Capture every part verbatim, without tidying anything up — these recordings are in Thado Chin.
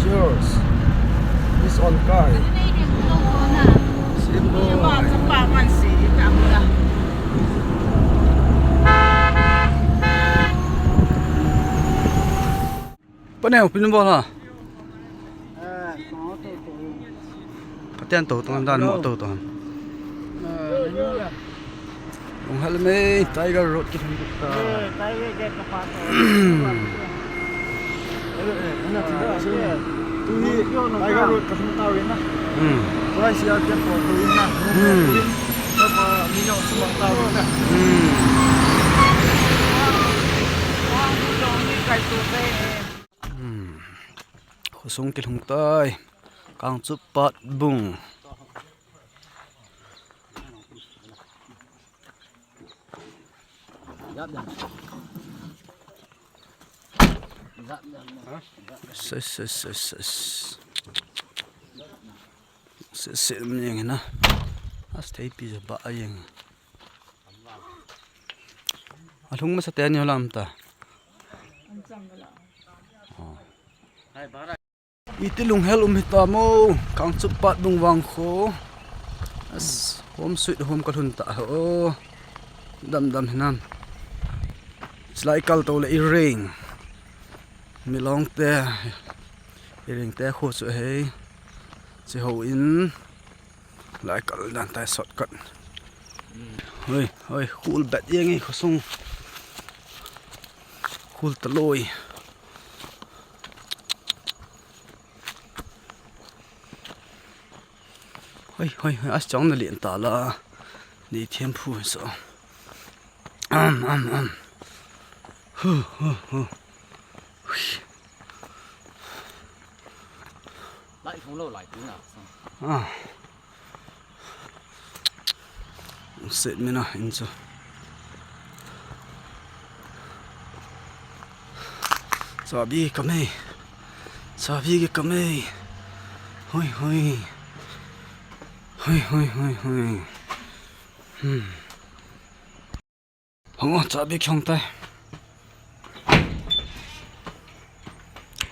Cheers. This on car. Simple. Paneo, pin bol ha. Pathian to tong dan mo to to. Lunghel me, Tiger Road ki thum ta. Tiger Road ka thum ta win na. Hmm. Tua C R P F ko tu win na. Hmm. Tua pa mi no sumang ta win na. Hmm. Hmm. Khosung kilhung tai. Kangchup Pat Bung. Ses, ses, ses, ses. Ses, ses, mnyeng na. As thei pi ja ba a yeng. Alhung masa te ni lam ta. Iti lunghel um hita mo, Kangchup Pat Bung vang kho. As, home sweet home ka lhun ta ho. Dam dam hinam. Slai kal to le i ring. Milong te, i ring te kho chu hei. Chi ho in. Lai kal dan tai shortcut. Hoi, hoi, khul bet yeng ei khosung. Khul taloi. Hoi, hoi, hoi, as chong na lien ta la. Ni thiam phu so. Am, am, am. Hu, hu, hu. Hui. Lai thong lo lai tu na. Ah. Set mina in chu. Chabi ka mei. Chabi ka mei. Hoi, hoi. Hoi, hoi, hoi, hoi. Hmm. Hong o, chabi khong tai.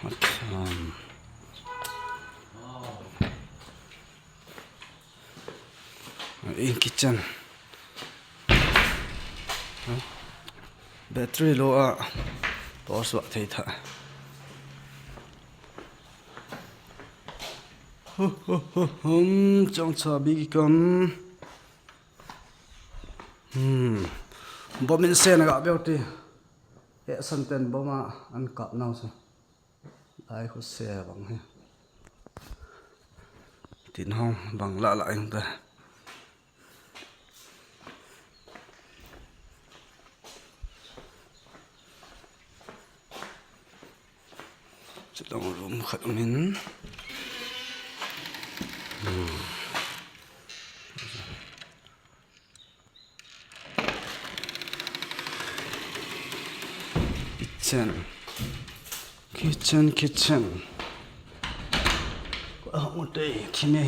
Acha. In kitchen. Battery low a. Torch va thei tha. Hu, hu, hu, hum, chong chabi ki kam. Hmm. Bom in sen ga beu ti. He san ten bom a an kap nau sa. Lai khu se bang he. Tin hong bang la la eng ta. Chutang room khat um in. Hmm. Kitchen. Kitchen, kitchen. Ah, ute, kine.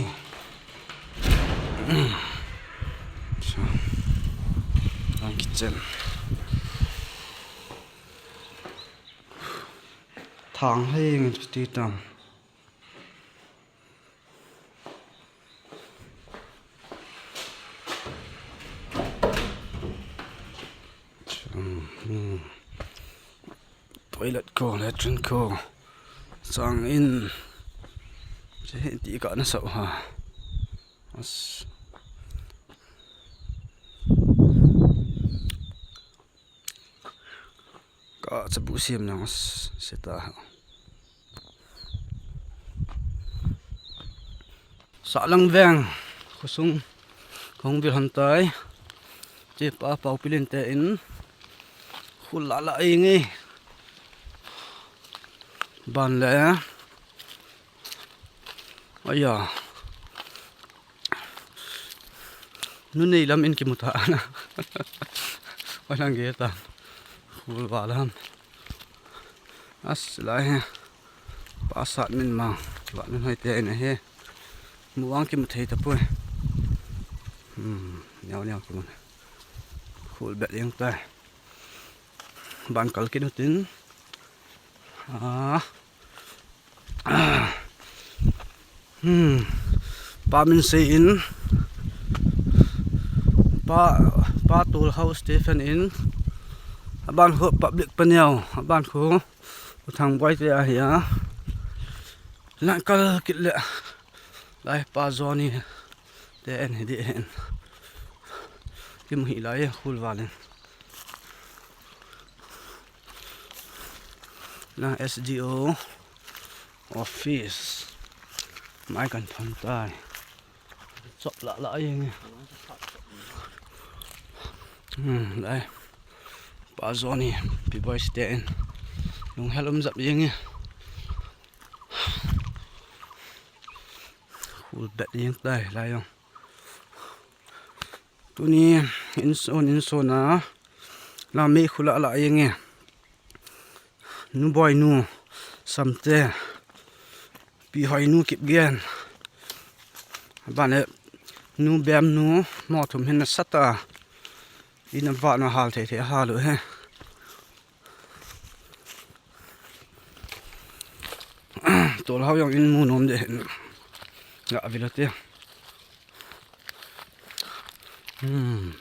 So, kitchen. Thang hei ngi ti tam. Hmm. Toilet ko, latrine ko. Sang in. Che ti ka na sa ha. As. Ka chabu siam nang s-, seta. Sahlang veng khosung kong vil han tai. Che pa pau pilin te in khul la la ei nge. Ban le. Aya. Nu nei lam in kimu ta na. Oi lang ge ta. Khul va lam. As lai he. Pasat min ma. Va min hoi te in he. Mu vang kimu thei ta pui. Hmm, niau niau kimu. Khul bet yang ta. Ban kal kinu tin. Ah. Hmm. Pa Minsei in, pa, pa Tolhao Stephen in, aban khu Public Paneo, aban khu U Thangboi te ahi a. Lang kal kit le. Lai pa Johnny te en hi di hen. Kimu hi lai khul valin. Lang S D O office. Mai kan thon tai. Chop la la yeng. Hmm, lai. Pa Johnny, Pi Boy te en. Lunghel um jap yeng. Khul bet yeng tai lai jong. Tuni insun, insun a la mei khula la yeng e. Nu Boinu Samte, Pi Hoinu Kipgen, bane Nu Bemnu, mo thum hin na sata. Ina vana hal thei thei hal u he. Tolhao jong in mu nom de hen. Nga vilo te. Hmm.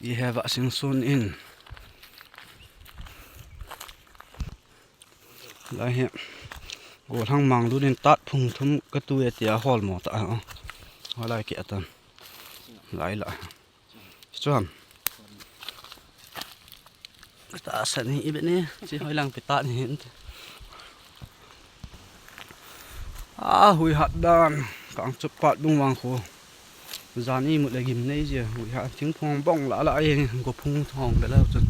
I he va sing sun in. Lai he. Golhang Manglun in tat phung thum ka tu e tia hol mo ta. Ho lai ke atan. Lai la. Chuan. Ka ta san hi i be ni, chi hoi lang pi ta ni hin. A hui hat dan, kang chup pat bung wang khu. Jan i mut le gim nei je, hui hat thing phung bong la la ai, go phung thong be la chun.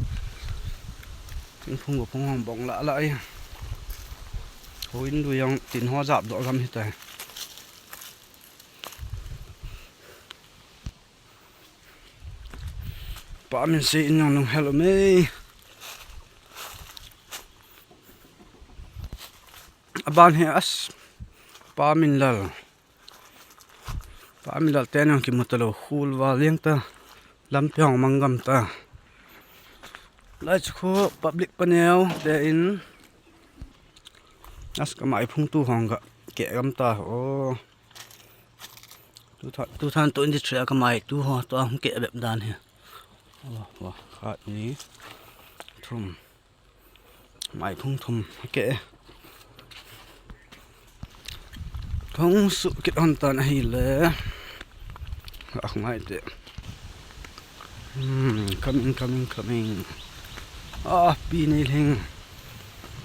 Thing phung go phung hong bong la la ai. Hui in du yang tin ho jap do gam hi tai. Pa Minsei in jong lunghel um e. Aban hi as Pa Minlal. Pa Minlal te jong kimu ta lo khul val jeng ta. Lampi hong mang gam ta. Lai chu khu Public Paneo te in as ka mai phung tu hong ga ke gam ta o. Two thousand twenty-three a ka mai tu ho, tua hung ke bep dan hi. Wa, wa, khat ni, thum. Mai phung thum ke. Thong su kit hon tan ahi le. Ah, ngai te. Hmm, coming, coming, coming. Ah, Pi Neilhing.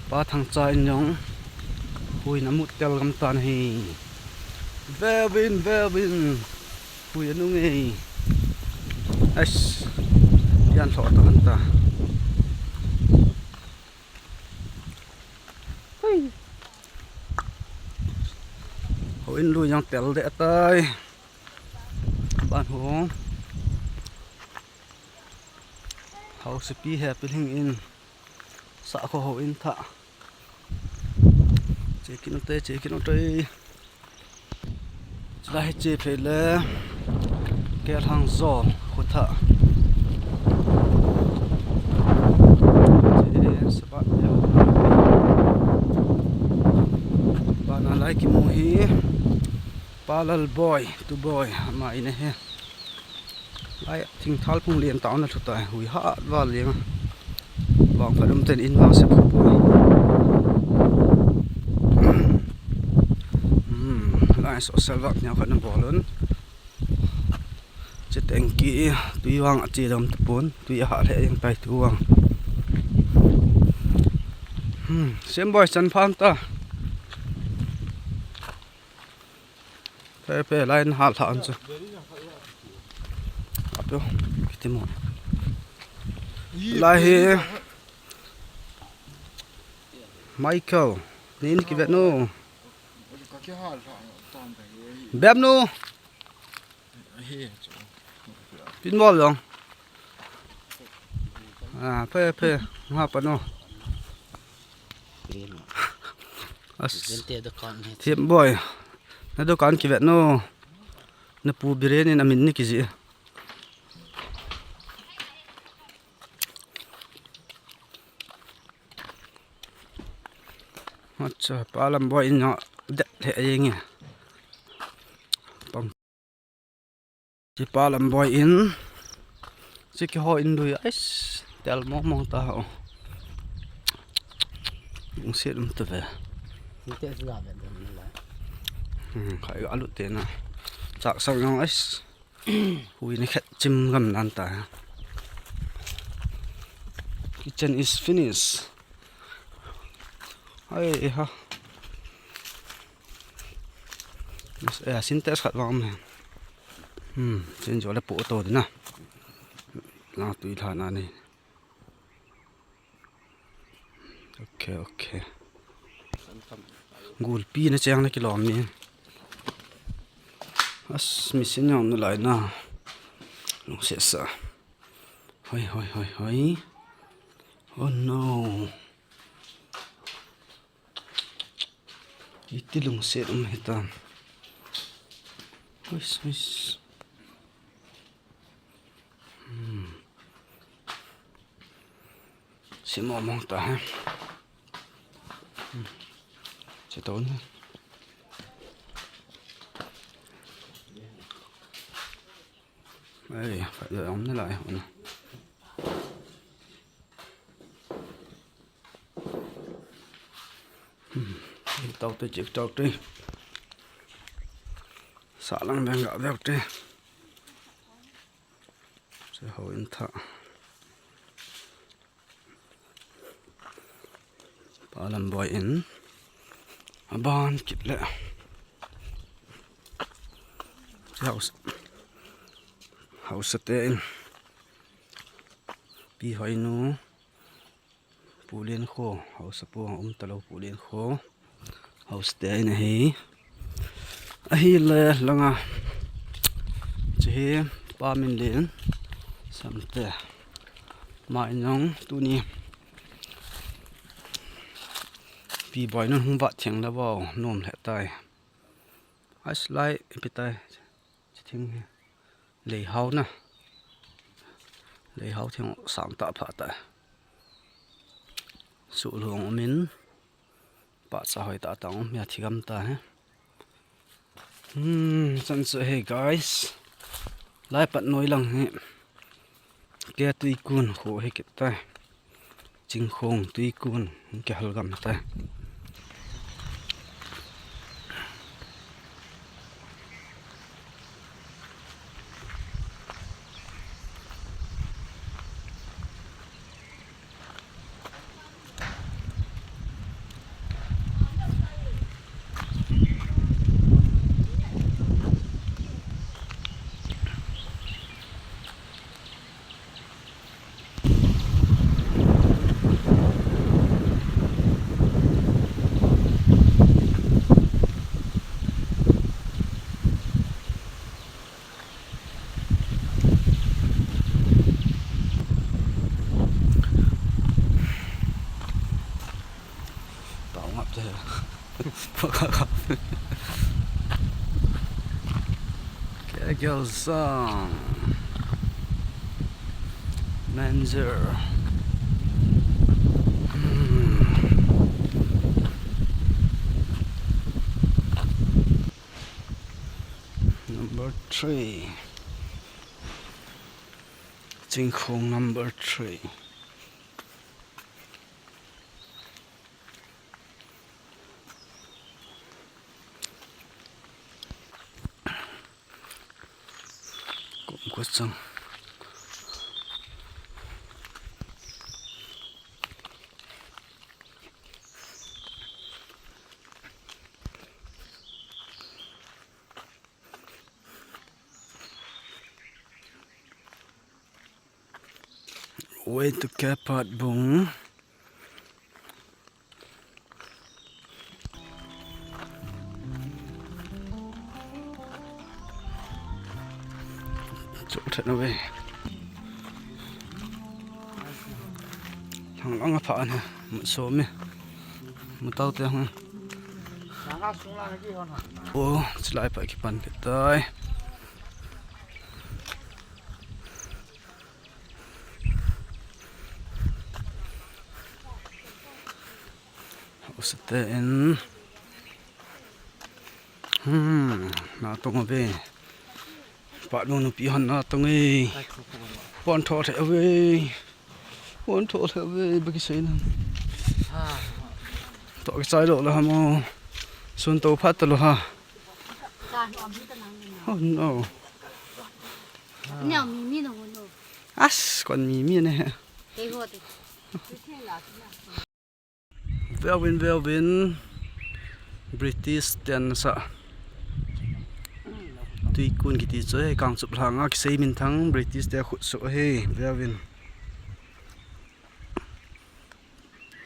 Pa Thangcha in jong. Hui na mut tel gam tan hi. Vevin, vevin. Hui anung ei. Ais. Yan tho ta han ta. Hui. Ho in lui jong tel de tai. Ban ho. Hausapi he pi hing in. Sa kho ho in tha. Che kin te, che kin te. Chulai che phe le. Kelhang zo khu tha. Che sabat yo. Bana lai kimu hi. Pa Lalboi, Tuboi, ama in ahi. Lai thingthal phung lian tah ana thu tai, hui hat val liang a. Vangphat um ten in vang sep kha poi. Hmm, lai so sel vak nia khat na bol un. Che tengki, tui vang a che dam ta pon, tui a ha le yang tai tu vang. Hmm, Sem Boi chan phan ta. Phe, phe, lai in hal tha an chu. Atu, kiti mo. Lai hi. Michael, ni ni kivet nu. Bem nu. Pinbol jong. Ah, phe, phe. Nga pa nu. As. Thiem Boi. Na dukan kivet nu. Na pu Biren in amin ni kiji. Acha, Pa Lamboi in a det lheh jeng e. Pang. Chi Pa Lamboi in. Chi keiho in lui ais. Tel mong mong ta ho. Lungset um ta ve. Lungset um ta ve. Hmm, khai ga lut te na. Chak sang jong ais. Hui ni khet chim gam nan ta. Kitchen is finished. Ai ha. Mas, eh, Sintex khat vang me. Hmm, chin jo le po to dina. Na tui tha na ni. Ok, ok. Gulpi na cheng na kilom ni. As, machine jong na lai na. Lungset sa. Hoi, hoi, hoi, hoi. Oh no. Iti lungset um hitam. Hoi, hoi. Hmm. Simo mong ta ha. Hmm. Che to ni. Ei, phải giờ ông nó lại hả? Hmm. Tao tôi chịu tao tôi. Sa lang beng ga vek te. Sa ho in tha. Pa Lamboi in. Aban kit le. House. House te in. Pi Hoinu. Pu Liankho, haosapu um talou Pu Liankho. House te in ahi. Ahile langa. Chehi Pa Minlen. Samte. Mai nong tuni. Pi Boinun hung vat theng le bou. Nom le tai. Aslai ipi tai. Chi thing hi. Leihao na. Leihao thing sang ta pha ta. Su lhung umin. Pa cha hoi ta tang um ya thigam ta he. Hmm, chan chu he guys. Lai pat noi lang he. Ke Tuikun kho hi kit tai. Chingkhong Tuikun ke hal gam tai. Tao ngap te. Kegel sang. Manzer. Hmm. Number three. Chingkhong number three. Kum ko chang. Way to Kepat Bung. Chok that na ve. Thang lang a pha na. Mu so me. Mu tau te hung. O, chilai pa kipan kit tai. Sete in. Hmm, natong ave. Patmong nupi hon natong e. Pon tho the ave. Pon tho the ave, ba kisei na. To kichai lou la ha mo. Sun to phat ta lou ha. Oh no. As, kon mi mi ne. Veuvin, veuvin. British ten sa. Tuikun kiti chu, eh, Kangchup lhanga kisei minthang British te khut suh ahi, veuvin.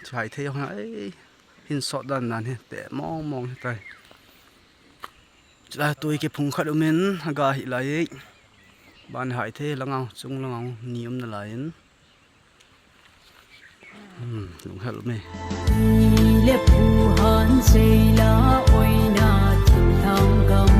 Chai thei hon ai, hin sot dan nan hi, te mong mong hi tai. Chulai tui kiphung khat umin, aga hi lai. Ban hai thei langau, chung langau, ni umna lai in. Hmm, lunghel me. Le pu han sei la oi na thim thang gam